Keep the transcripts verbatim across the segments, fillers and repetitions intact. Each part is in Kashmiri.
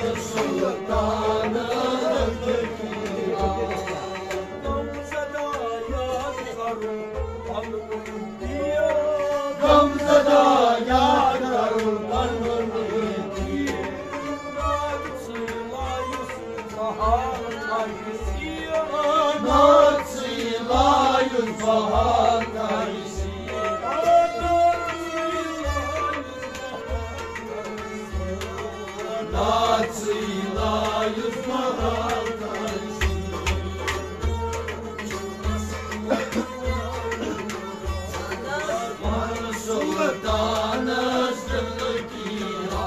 سلطانس دِل کی آ۔ غم زدہ یاد کرو پنُن پیر۔ غم زدہ یاد کرو پنُن پیر۔ ناژٕے لایُس بہار تھایہِ سیر۔ ناژٕے لایُس بہار تھایہِ سیر۔ ناژٕے لایُس بہار تھایہِ سیر۔ سلطانس دِل کی آ۔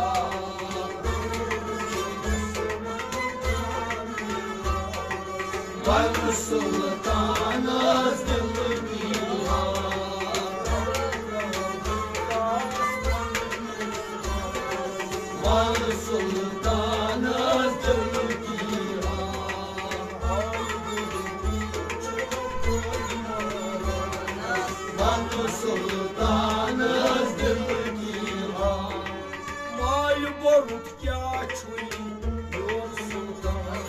بن سلطانس دِل کی آ۔ بن سلطانس دِل کی آ۔ بن سلطانس دِل کی آ۔ مایہِ بوٚرُت کیٛاہ چھُے میون سلطان؟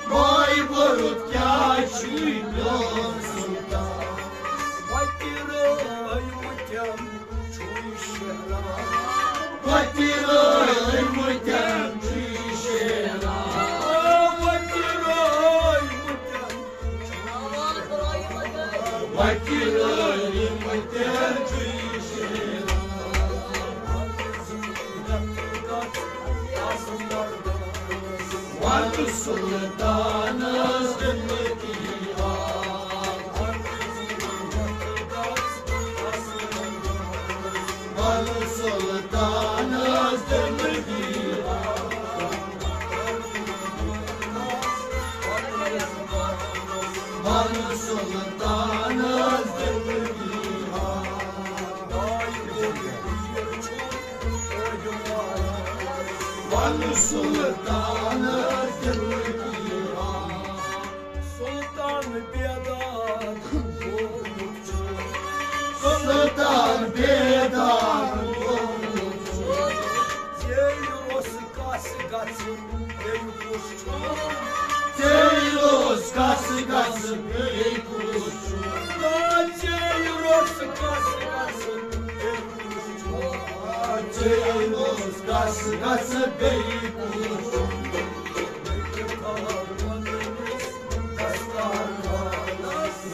مایہِ بوٚرُت کیٛاہ چھُے میون سلطان؟ وتہِ رٲوۍ مٕتٮ۪ن چھُے شیران۔ وتہِ رٲوۍ مٕتٮ۪ن چھُے شیران۔ وتہِ رٲوۍ مٕتٮ۪ن وتہِ رٲوۍ مٕتٮ۪ن چھُے شیران۔ وَن سُلطانس دِل کی آ۔ وَن سُلطانس دِل کی آ۔ وَن سُلطانس دِل کی آ۔ وَن سُلطانس دِل کی آ۔ سُلطان بیدار گوٚمُت چھُ۔ سُلطان بیدار گوٚمُت چھُ۔ ژیٚیہِ روٚس کس گژھِ بیٚیہِ کُس چھُ؟ ژیٚیہِ روٚس کس گژھِ بیٚیہِ کُس چھُ؟ ژیٚیہِ روٚس کس گژھِ بیٚیہِ کُس چھُ؟ ژیٚیہِ روٚس کس گژھِ بیٚیہِ کُس چھُ؟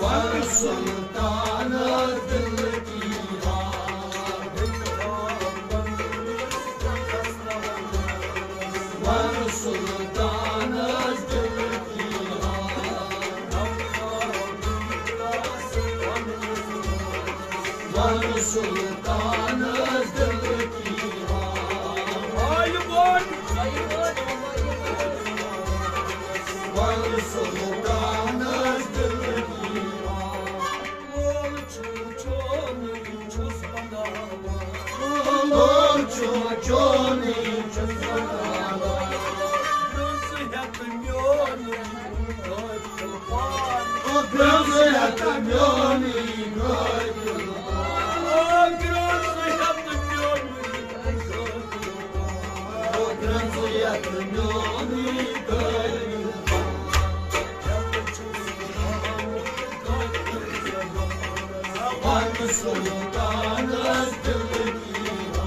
وَن سُلطانس دِل کی آ۔ وَن سُلطانس دِل کی آ۔ وَن سُلطانس دِل کی آ۔ وَن سُلطانس دِل کی آ۔ لول چھُ چونُے چھُس بناوان۔ لول چھُ چونُے چھُس بناوان۔ برٛونٛزٕ ہٮ۪تھ میونُے قٲتِل پان۔ او برٛونٛزٕ ہٮ۪تھ میونُے قٲتِل پان۔ او برٛونٛزٕ ہٮ۪تھ میونُے قٲتِل پان۔ او برٛونٛزٕ ہٮ۪تھ میونُے قٲتِل پان۔ وَن سُلطانس دِل کی آ۔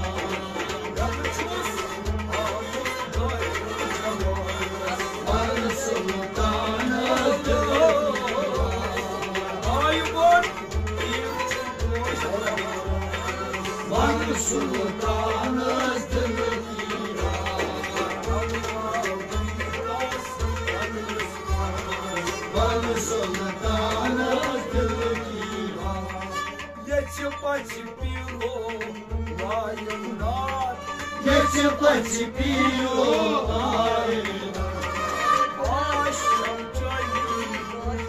وَن سُلطانس دِل کی آ۔ وَن سُلطانس دِل کی آ۔ وَن سُلطانس دِل کی آ۔ ییٚژھِ پَژھِ پیٖرو وایُن ناد۔ ییٚژھِ پَژھِ پیٖرو وایُن ناد۔ آشم چٲنی بوز۔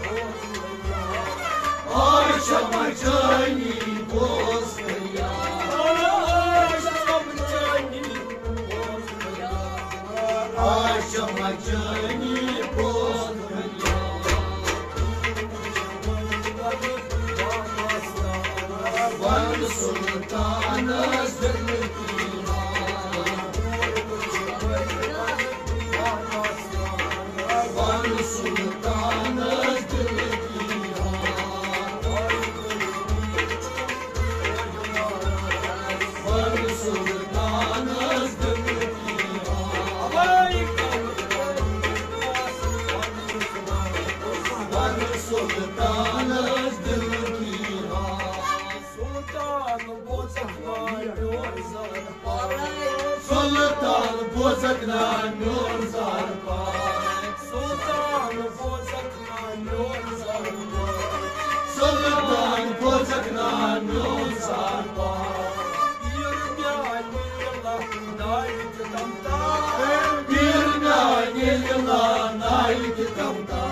آشم چٲنی بوز۔ آشم چٲنی بوز۔ آشم چٲنی بوز۔ وَن سُلطانس دِل کی آ۔ نا میون زار پار۔ سلطان بوزکھ نا میون زار پار۔ سلطان بوزکھ نا میون زار پار۔ پیٖر میانہِ لہنایہِ تہِ تم تار۔ پیٖر میانہِ لہنایہِ تہِ تم تار۔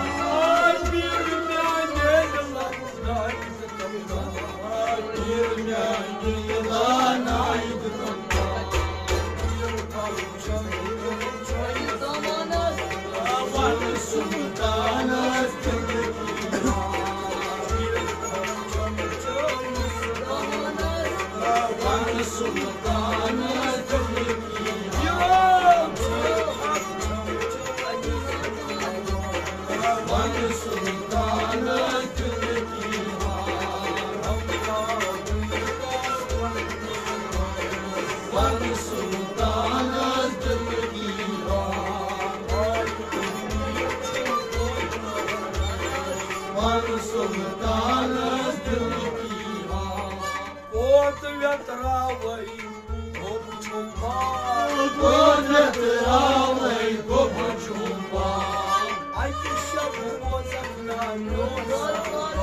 کوت ویتراوے گوٚب چھُم پان۔ کوت ویتراوے گوٚب چھُم پان۔ اَکہِ شبہٕ بوزکھ نا میون زار پار۔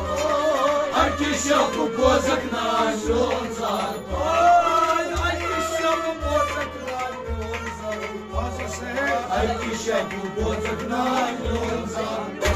اَکہِ شبہٕ بوزکھ نا میون زار پار۔ اَکہِ شبہٕ بوزکھ نا میون زار پار۔ اَکہِ شبہٕ بوزکھ نا میون زار پار۔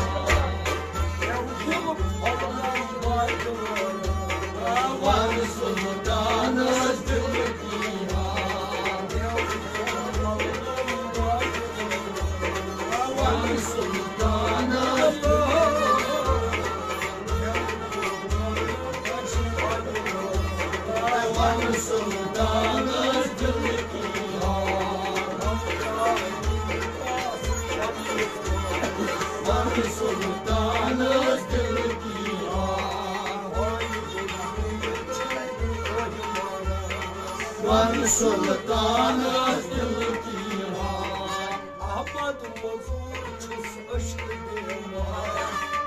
وَن سُلطانَس دِل کی ہار۔ احمد مزور چھُس عشقہٕ بیمار۔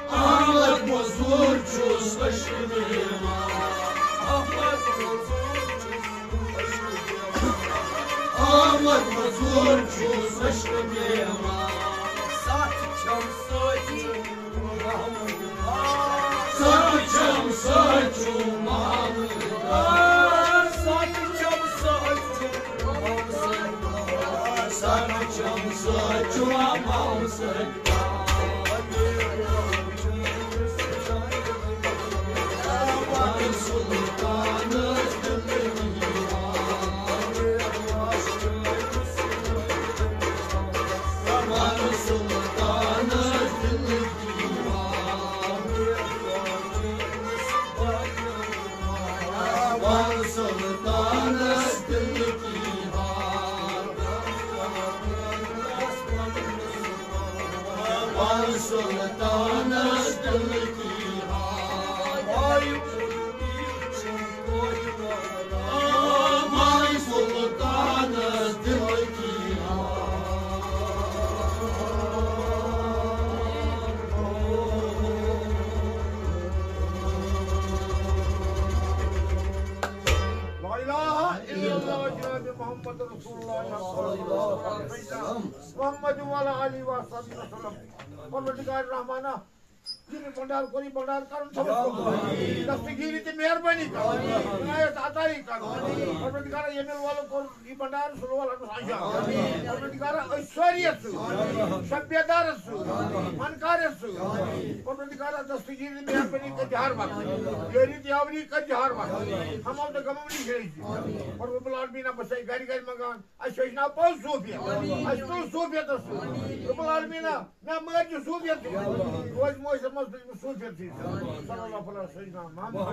احمد مزور چھُس عشقہٕ بیمار۔ احمد مزور چھُس عشقہٕ بیمار۔ احمد مزور چھُس عشقہٕ بیمار۔ سَتھ چھَم سۭتۍ چھُم محمد۔ سَتھ چھَم سۭتۍ چھُم محمد۔ سَتھ چھَم سۭتۍ چھُم محمد۔ سَتھ چھَم سۭتۍ چھُم محمد۔ سلطانس دل کی ہار۔ وَن سُلطانَس دِل کی ہار۔ وَن سُلطانَس دِل کی ہار۔ لا الہ الا اللہ جناب محمد رسول اللہ صلی اللہ علیہ وسلم۔ محمد وعلی آلہ وصحبہ وسلم۔ پروردگار رحمانہ، ییٚمہِ بنڈار کوٚر، یہِ بنڈار کرُن چھُ دستگیری تہٕ مہربٲنی کرُن، عنایت عطایی کرُن۔ پروردگارا، ییٚمہِ والُک کوٚر یہِ بنڈار، سُہ لول اَتھ منٛز انجام۔ پروردگارا، أسۍ سٲری یَتھ سۭتۍ، شب بیدارس سۭتۍ، فنکارس سۭتۍ۔ پروردگارا، دستگیری تہٕ مہربٲنی کٔرۍ زِ ہر وقت، یٲری تہٕ یاوری کٔرۍ زِ ہر وقت، ہم و غم نِش رٔچھۍ زِ۔ اور رب العالمین، بہٕ چھُسے گرِ گرِ منٛگان، اَسہِ ہیٚچھناو پوٚز صوٗفیت۔ اَسہِ تُل صوٗفیتَس سۭتۍ۔ رب العالمیٖنہ، مےٚ مٲرۍ زِ صوٗفیت تہِ۔ روزِ معٲشرَس منٛز تُلہِ بہٕ صوٗفیت سۭتۍ۔ صلی اللہ علیہ وسلم۔ محمد۔